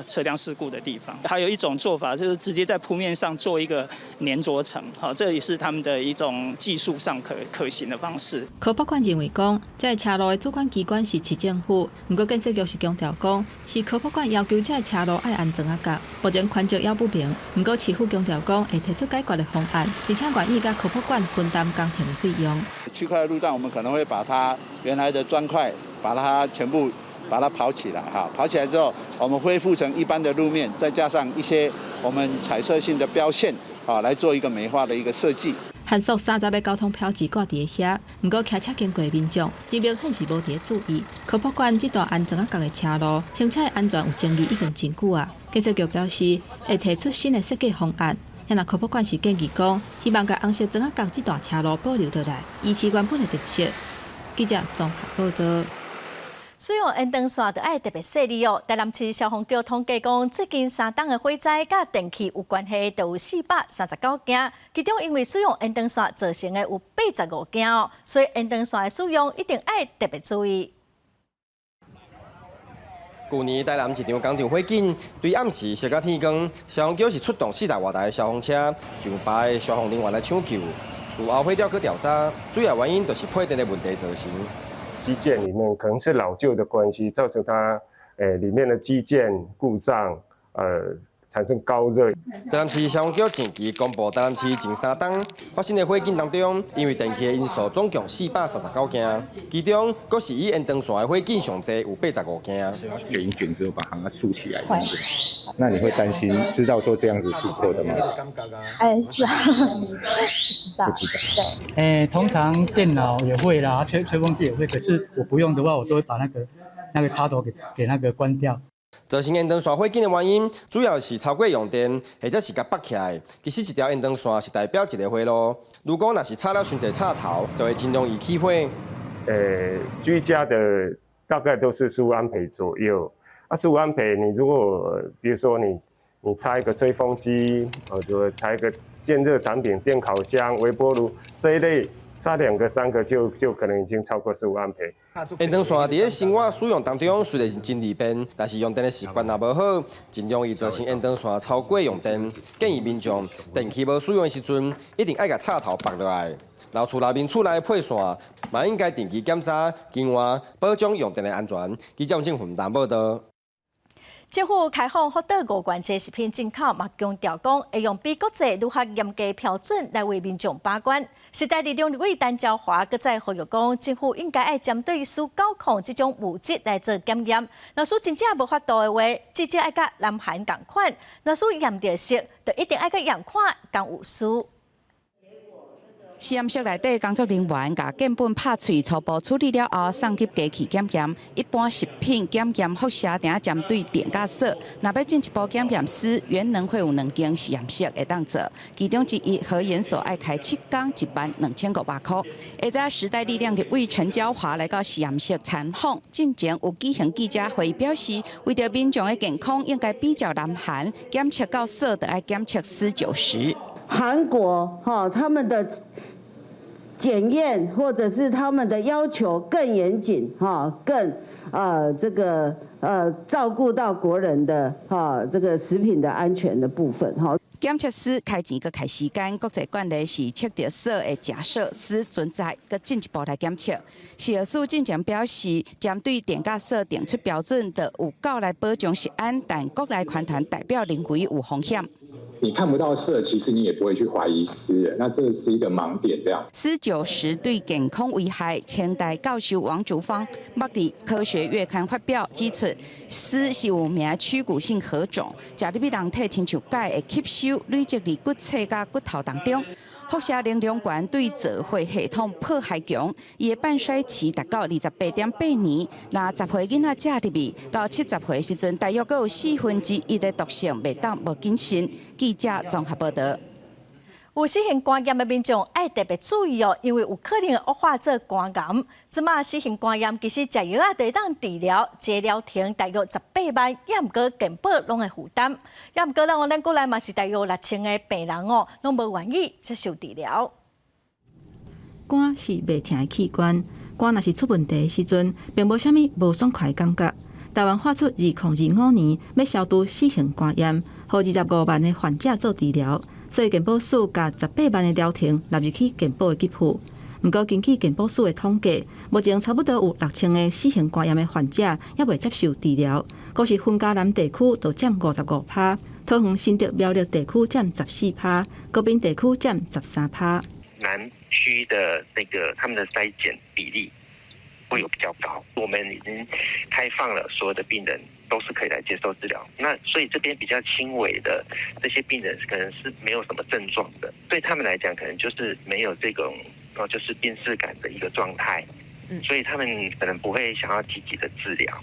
車輛事故的地方。還有一種做法就是直接在鋪面上做一個黏著層，好，這也是他們的一種技術上可行的方式。科博館認為講，這个車路的主管機關是市政府，毋過建設局是強調講，是科博館要求這个車路愛安裝仔角，目前權責猶不明。毋過市府強調講，會提出解決的方案，而且願意佮科博館分擔工程的費用。區塊路段，我們可能會把它原來的磚塊，把它全部把它跑起來，哈，跑起來之後，我們恢復成一般的路面，再加上一些我們彩色性的標線，啊，來做一個美化的一個設計。限速30的交通標誌掛佇遐，毋過騎車經過的民眾，真明顯是無佇咧注意。科博館這段安裝仔角的車路，行車的安全有爭議已經真久啊。建設局表示會提出新的設計方案。若科博館是建議講，希望共紅色磚仔角這段車路保留落來，維持原本的特色。記者綜合報道。使用延長線就愛特別細膩哦。台南市消防局統計講，最近3冬的火災佮電器有關係，就有439件，其中因為使用延長線造成的有85件哦。所以延長線的使用一定愛特別注意。舊年台南一場工廠火警，對暗時燒到天光，消防局是出動40外台的消防車，上百个消防人員來搶救。事後火調去調查，主要原因就是配電的問題造成。機件裡面可能是老舊的關係，造成它裡面的機件故障，產生高熱。台南市消防局前期公布，台南市前3冬發生的火警當中，因為電器的因素，總共439件，其中閣是以延長線的火警上濟，有85件。捲一捲之後把它豎起來。會。那你會擔心知道說這樣子是錯的嗎？哎，是啊，不知道。對。哎，通常電腦也會啦，吹風機也會，可是我不用的話，我都會把那個插頭給那個關掉。造成延長線火警的原因，主要是超過用電，或者是共縛起來。其實一條延長線是代表一個回路，如果若是插了傷濟插頭，就會真容易起火。居家的大概都是15安培左右。啊，十五安培，你如果比如說你插一個吹風機，或者插一個電熱產品、電烤箱、微波爐這一類，插兩個、三個就可能已經超過十五安培。延長線佇咧生活使用當中雖然是真利便，但是用電的習慣若無好，真容易造成延長線超過用電。建議民眾電器無使用的時陣，一定愛共插頭縛落來。然後厝內面厝內配線，嘛應該定期檢查、更換，保障用電的安全。記者鄭雲南報道。政府開放福島無原食品進口，嘛強調講會用比國際愈較嚴格標準來為民眾把關。時代力量立委陳椒華閣再呼籲講，政府應該愛針對鍶九礦這種物質來做檢驗。若使真正無法度的話，至少愛佮南韓仝款。若使驗著銫，就一定愛閣驗看敢有鍶。實驗室內底工作人員共樣本拍碎初步處理了後，送去機器檢驗。一般食品檢驗輻射定針對碘佮銫，若欲進一步檢驗鍶，原能會有兩間實驗室會當做，其中之一核研所愛開7工12,500塊。下早時代力量立委陳椒華來到實驗室參訪，進前有舉行記者會表示，為著民眾的健康，應該比照南韓檢測到銫，就愛檢測鍶90。韓國哈他們的檢驗或者是他們的要求更嚴謹哈，更這個照顧到國人的哈這個食品的安全的部分哈。檢測鍶開錢閣開時間，國際慣例是測著銫的假設鍶存在，閣進一步來檢測。食藥署進前表示，針對碘佮銫定出標準，就有夠來保障食安，但國內環團代表認為有風險。你看不到銫，其實你也不會去懷疑鍶，那這是一個盲點，這樣。鍶90對健康危害，清大教授王竹芳目佇科學月刊發表指出，鍶是有名趨骨性核種，食入去人體親像鈣會吸收累積佇骨髓佮骨頭當中。輻射能量懸對造血系統破壞強，伊的半衰期達到28.8年。若10歲囡仔食入去，到70歲時陣，大約閣有1/4的毒性袂當無謹慎。記者綜合報道。有乙型肝炎的民眾愛特別注意哦，因為有可能惡化做肝癌。這馬乙型肝炎其實食藥仔就會當治療，這療程大約18萬，也毋過健保攏會負擔。也毋過咱國內嘛是大約6000個病人哦，攏無願意接受治療。肝是袂疼的器官，肝若是出問題的時陣，並無啥物無爽快的感覺。台灣發出2025年欲消除 C 型肝炎，予25萬的患者做治療，所以健保署共18萬的療程納入去健保的給付。毋過根據健保署的統計，目前差不多有6000個 C 型肝炎的患者猶未接受治療，閣是雲嘉南地區就佔55%，桃園新竹苗栗地區佔14%，高屏地區佔13%。南區的那個他們的篩檢比例會有比較高，我們已經開放了，所有的病人都是可以來接受治療。那所以這邊比較輕微的這些病人，可能是沒有什麼症狀的，對他們來講，可能就是沒有這種哦，就是病恥感的一個狀態，所以他們可能不會想要積極的治療。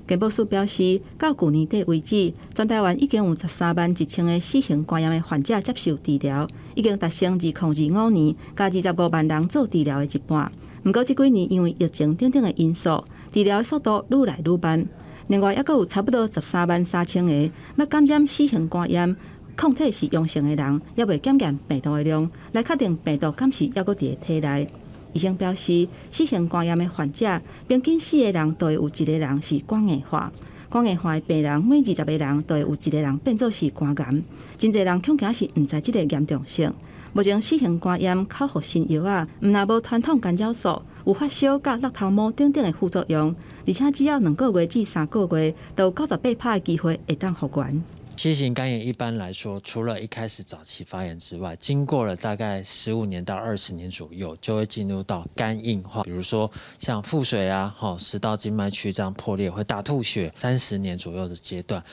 健保署表示，到舊年底為止，全台灣已經有13萬1千个 C 型肝炎的患者接受治療，已經達成2025年共25萬人做治療的一半。毋過這幾年因為疫情等等的因素，治療的速度愈來愈慢。另外，猶閣有差不多13萬3千个捌感染 C 型肝炎、抗體是陽性的人，猶未檢驗病毒的量，來確定病毒敢是猶閣佇咧體內。醫生表示，C 型肝炎的患者，平均四个人就會有一个人是肝硬化。肝硬化的病人，每20個人就會有一個人變做是肝癌。真濟人恐驚是毋知這個嚴重性。目前 C 型肝炎口服新藥仔，毋但無傳統干擾素，有發燒佮落頭毛等等的副作用，而且只要2個月至3個月，就有98%的機會會當復原。 C 型肝炎一般來說，除了一開始早期發炎之外，經過了大概15年到20年左右，就會進入到肝硬化。比如說像腹水啊、吼食道靜脈曲張破裂會大吐血，30年左右的階段，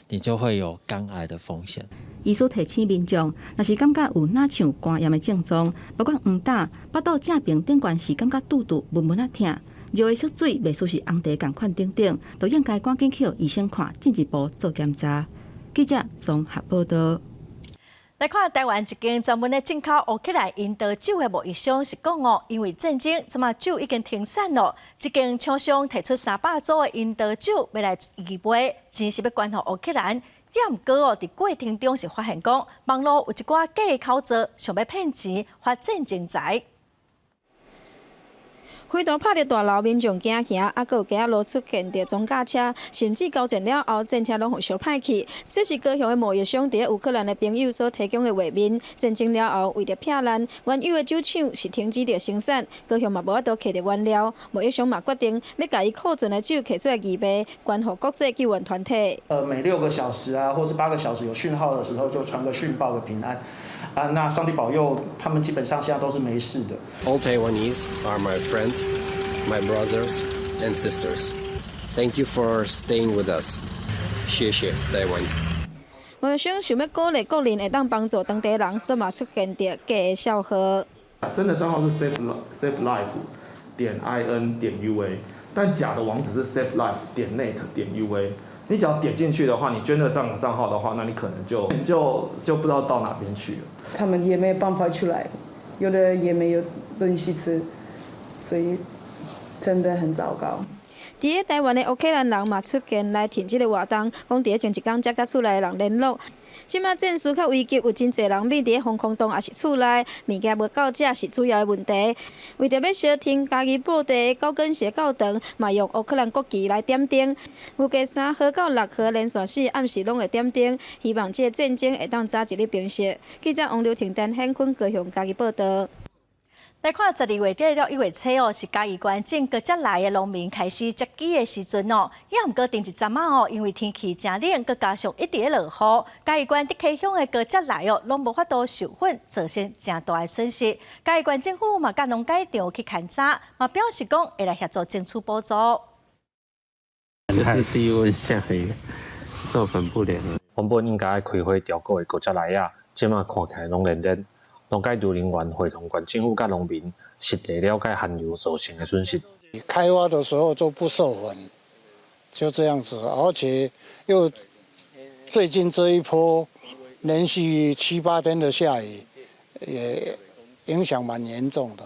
你就會有肝癌的風險。醫師提醒民眾，若是感覺有若像肝炎的症狀，包括黃疸、腹肚正爿頂懸時感覺肚肚悶悶仔疼，尿的色水袂輸是紅茶仝款等等，都應該趕緊去予醫生看，進一步做檢查。記者綜合報道。來看台灣一間專門咧進口烏克蘭櫻桃酒的貿易商是講哦，因為戰爭，這馬酒已經停產咯。這間廠商提出300組的櫻桃酒欲來義賣，錢是欲捐予烏克蘭。也毋過哦，佇過程中是發現講，網路有一寡假的口座，想欲騙錢發戰爭財。飛彈拍著大樓，民眾驚嚇，啊，閣有街仔路出現著裝甲車，甚至交戰了後，戰車攏予燒歹去。這是高雄的貿易商佇烏克蘭的朋友所提供的畫面。戰爭了後，為著避難，原有的酒廠是停止著生產，高雄嘛無法度摕著原料。貿易商嘛決定欲共伊庫存的酒摕出來義賣，捐予國際救援團體。每6個小時啊，或是8個小時有訊號的時候，就傳個訊報個平安。啊，那上帝保佑，他們基本上現在都是沒事的。 All Taiwanese are my friends, my brothers and sisters. Thank you for staying with us. 謝謝台灣。貿易商想欲鼓勵國人會當幫助當地人，所以嘛出現著假的賬號。真的賬號是 save life.in.ua，但假的網址是 save life.net.ua。你只要點進去的話，你捐了這樣的賬號的話，那你可能就不知道到哪邊去了。他們也沒有辦法出來，有的也沒有東西吃，所以真的很糟糕。佇咧台灣的烏克蘭人嘛出現來挺這个活動，講佇咧前一工才佮厝內的人聯絡。這馬戰事較危急，有真濟人覕佇咧防空洞抑是厝內，物件無夠食是主要的問題。為著欲相挺家己布袋高跟鞋較長，嘛用烏克蘭國旗來點燈。預計3號到6號連續4暗時攏會點燈，希望這个戰爭會當早一日平息。記者王劉婷、陳顯坤高雄嘉義報導。來看12月底到1月初哦，是嘉義縣種高捷來的農民開始接機的時陣哦。也毋過頂一陣仔哦，因為天氣誠冷，閣加上一直咧落雨，嘉義縣竹溪鄉的高捷來哦，攏無法度授粉，造成誠大的損失。嘉義縣政府嘛，佮農改場去勘查，嘛表示講會來協助爭取補助。就是低溫下雨，授粉不良。原本應該愛開花結果的高捷來仔，這馬看起來攏連連。農改場人員會同縣政府佮農民實地了解寒流造成的損失。開花的時候就不授粉，就這樣子，而且又最近這一波連續七八天的下雨，也影響蠻嚴重的。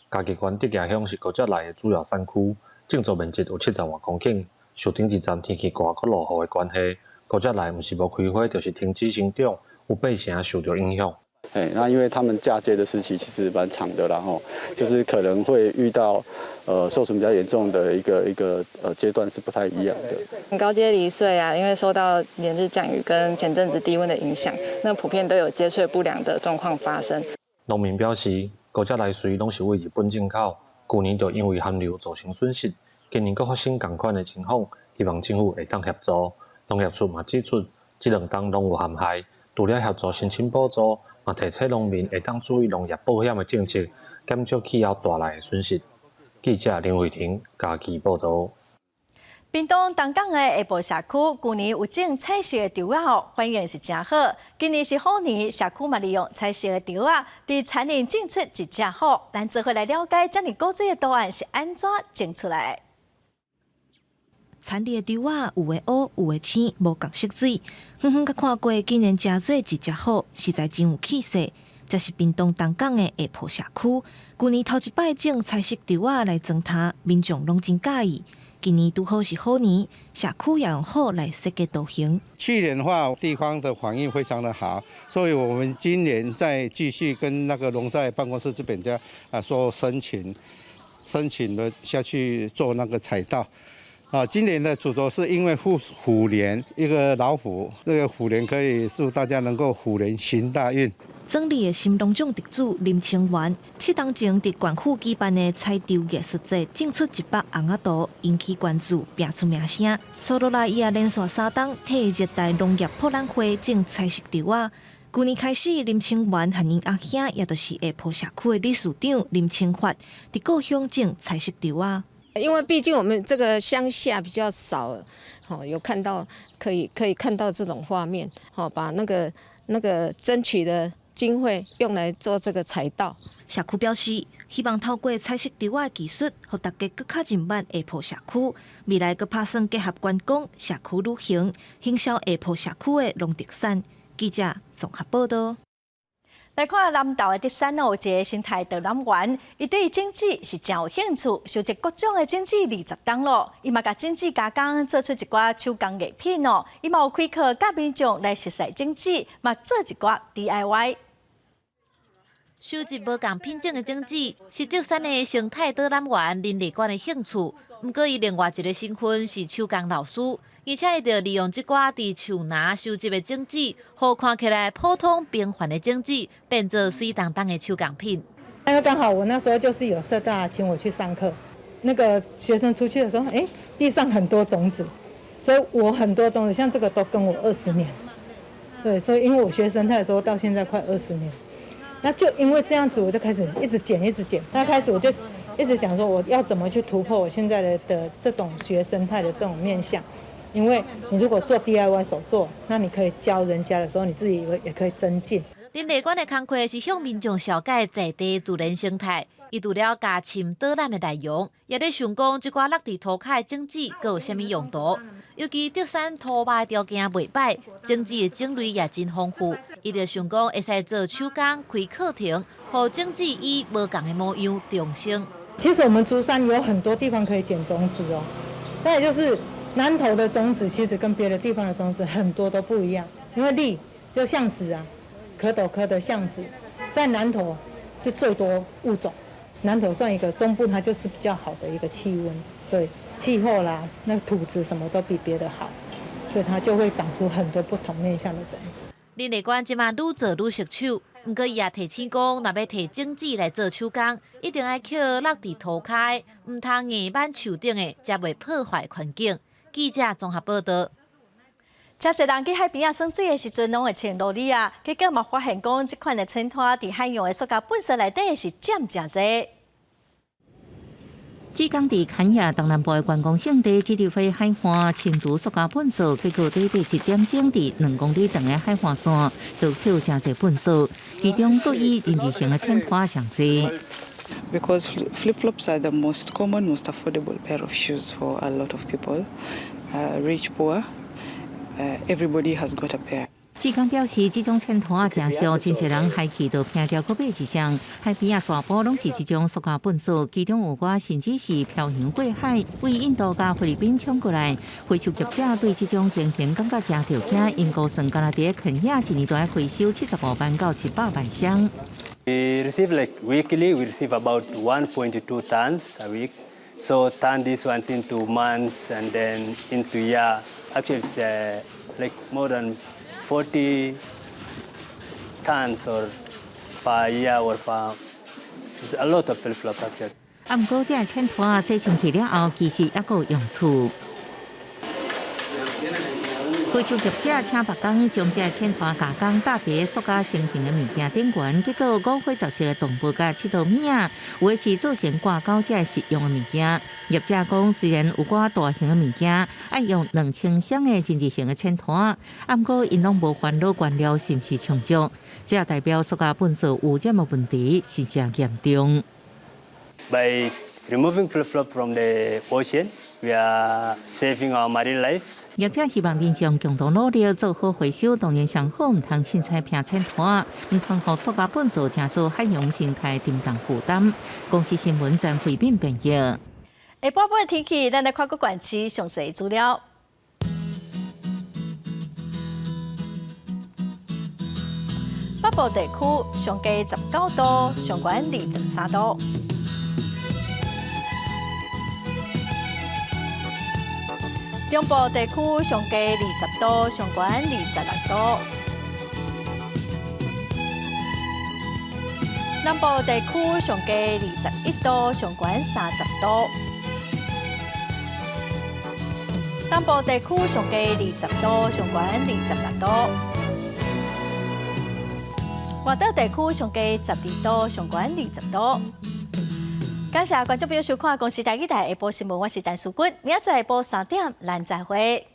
嘉義縣竹崎鄉是高捷來的主要產區，種植面積有70外公頃。受頂一陣天氣寒閣落雨的關係，高捷來毋是無開花，就是停止生長，有八成受著影響。哎，那因為他們嫁接的時期其實蠻長的啦，吼，就是可能會遇到受損比較嚴重的一個階段是不太一樣的。高階梨穗啊，因為受到連日降雨跟前陣子低溫的影響，那普遍都有接穗不良的狀況發生。農民表示，高捷來穗攏是對日本進口，舊年就因為寒流造成損失，今年閣發生仝款的情況，希望政府會當協助。農業處嘛指出，這兩冬攏有旱害，除了協助申請補助，嘛提醒農民會當注意農業保險的政策，減少氣候帶來的損失。記者林慧婷嘉義報導。屏東東港的下埔社區，舊年有種彩色的稻仔哦，反應是誠好。今年是虎年，社區嘛利用彩色的稻仔，佇田裡種出一隻虎。咱做伙來了解，遮爾古錐的圖案是按怎種出來的。田裡的稻仔有的烏，有的青，無仝色水。遠遠佮看過，竟然成做一隻虎，實在真有氣勢。這是屏東東港的下埔社區，舊年頭一擺種彩色稻仔來裝攤，民眾攏真佮意。今年拄好是虎年，社區也用虎來設計圖形。去年的話，地方的反應非常的好，所以我們今年再繼續跟那個農在辦公室這邊家啊說申請，申請了下去做那個彩稻。啊，今年的主軸是因為虎虎年一個老虎，那個虎年可以祝大家能夠虎年行大運。總理的新農獎得主林清源，7冬前佇縣府舉辦的彩稻藝術節，種出一幅紅仔圖，引起關注，拼出名聲。接落來，伊也連續3冬替熱帶農業博覽會種彩色稻仔。舊年開始，林清源和𪜶阿兄，也就是下埔社區的理事長林清發，佇故鄉種彩色稻仔。因為畢竟我們這個鄉下比較少，有看到可以看到這種畫面，把那個爭取的經費用來做這個彩稻。社區表示，希望透過彩色稻仔的技術，予大家閣較認捌下埔社區。未來閣拍算結合觀光、社區旅行，行銷下埔社區的農特產。記者綜合報道。來看南投的德山哦，有一个生態導覽員，伊對種子是誠有興趣，收集各種的種子20冬咯。伊嘛共種子加工，做出一寡手工藝品哦。伊嘛有開課教民眾來熟悉種子，嘛做一寡 DIY。收集無仝品種的種子，是德山的生態導覽員林麗冠的興趣。毋過，伊另外一個身份是手工老師，而且伊就利用這寡佇樹林收集的種子，予看起來普通平凡的種子，變做媠當當的手工品。因為剛好我那時候就是有社大請我去上課，那個學生出去的時候，哎，地上很多種子，所以我很多種子，像這個都跟我20年。對，所以因為我學生態的時候到現在快二十年，那就因為這樣子，我就開始一直撿，一直撿。那開始我就一直想說，我要怎麼去突破我現在的這種學生態的這種面向？因為你如果做 DIY 手作，那你可以教人家的時候，你自己也可以增進。林麗冠的工課是向民眾紹介在地自然生態，伊除了加深導覽的內容，也咧想講這寡落佇塗跤的種子閣有啥物用途。尤其德山土壤條件袂䆀，種子的種類也真豐富。伊就想講會使做手工開課程，予種子以無仝的模樣重生。其實我們竹山有很多地方可以撿種子哦，那也就是南投的種子，其實跟別的地方的種子很多都不一樣，因為栗就橡實啊，殼斗科的橡實，在南投是最多物種。南投算一個中部，它就是比較好的一個氣溫，所以氣候啦，那個土質什麼都比別的好，所以它就會長出很多不同面向的種子。林麗冠這馬愈做愈熟手，毋過伊也提醒講，若欲提種子來做手工，一定愛抾落佇塗跤，毋通硬挽樹頂的，才袂破壞環境。記者綜合報道。誠濟人去海邊仔耍水的時陣，攏會穿路里仔，結果嘛發現講，這款的淺灘佇海洋的塑膠垃圾內底是佔誠濟。浙江佇肯亞東南部的觀光勝地，這裡花海岸清除塑膠垃圾，結果短短1點鐘，佇2公里長的海岸線就抾誠濟垃圾，其中閣以人字形的淺灘上濟。 Because flip flops are the most common, most affordable pair of shoes for a lot of people, rich, poor, everybody has got a pair. 志剛表示，這種淺塗仔誠俗，真濟人害去就拼掉閣買一箱。海邊仔沙埔攏是這種塑膠糞埽，其中有寡甚至是漂洋過海，為印度佮菲律賓搶過來。回收業者對這種情形感覺誠著驚，𪜶估算干焦佇肯亞一年都愛回收75萬到100萬箱。 We receive like weekly, we receive about 1.2 tons a week. So turn these ones into months and then into year. Actually, it's like more than 40 tons or per year or per. It's a lot of flip flop actually. 啊，毋過這个淺塗仔洗清氣了後，其實猶閣有用處。回收業者請白工將這个淺塗仔加工搭佇塑膠成型的物件頂懸，結果五花雜色的動物佮𨑨迌物仔，有的是做成掛鈎這个實用的物件。業者講，雖然有寡大型的物件愛用2000箱的人字形的淺塗仔，啊，毋過𪜶攏無煩惱原料是毋是充足，這代表塑膠糞埽污染的問題是誠嚴重。 By removing flip flop from the ocean, we are saving our marine lives. 業者希望民眾共同努力做好回收，當然上好毋通凊彩拚淺塗仔，毋通予塑膠糞埽成做海洋生態沉重負擔。公視新聞曾慧敏編譯。下晡晡天氣，咱來看各縣市詳細資料。北部地區上低19度，上懸23度。中部地區上低20度，上懸26度。南部地區上低21度，上懸30度。東部地區上低20度，上懸26度。外島地區上低12度，上懸20度。感謝觀眾朋友收看《公視台語台》下晡新聞，我是陳淑君，明仔載下晡3點，咱再會。